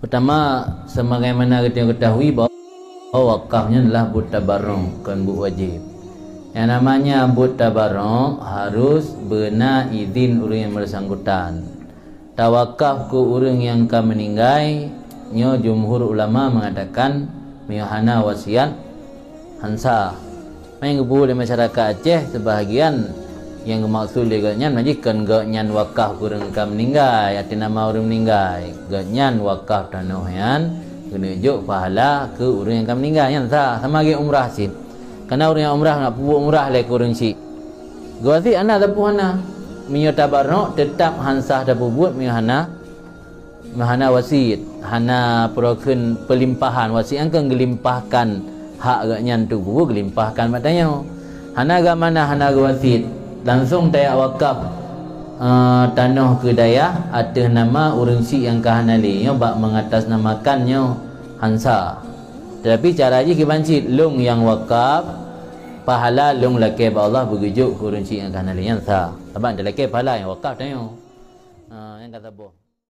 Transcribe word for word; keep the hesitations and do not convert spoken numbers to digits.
Pertama, sebagaimana geutanyoe ketahui bahwa wakaf nyan adalah buet tabarruk, kon buet wajéb. Nyang namanya buet tabarruk harus beuna idin ureuëng nyang bersangkutan. Tawakaf keu ureuëng nyang ka meuninggai, nyoe jumhur ulama mengatakan meunyoe hana wasiat, han sah. Nyang geupeubuet lé masyarakat Aceh, seubahagian nyang geumaksud lé gobnyan, majikan gobnyan wakaf keu ureuëng ka meuninggai, ateueh nama ureuëng meuninggai. Gobnyan wakaf tanoh nyan geuneuk jok pahala keu ureuëng nyang ka meuninggai, nyan sah. Sama lagée umrah cit. Kana ureuëng nyang umrah, nak peubuet umrah lé keu ureuëng syik. Geuwasiet hana, sapeue hana. Meunyoe tabarruk, teutab han sah tapeubuet meunyoe hana, meunyoe hana wasiet, hana peurokon peulimpahan. Wasiet nyan kan geulimpahkan hak gobnyan untuk peubuet, geulimpahkan bak tanyoe. Hana geuamanah, hana geuwasiet, langsong tajak wakaf, eh, tanoh keu dayah ateueh nama ureuëng syik nyang ka hana lé, nyoe bak mengatasnamakan nyoe han sah. Tetapi cara jih kiban cit, lôn nyang wakaf, pahala lôn lakée bak Allah beugeujok keu ureuëng syik nyang ka hana lé, nyan sah. Saban talakée pahala nyang wakaf tanyoe. Ha, nyang ka saboh.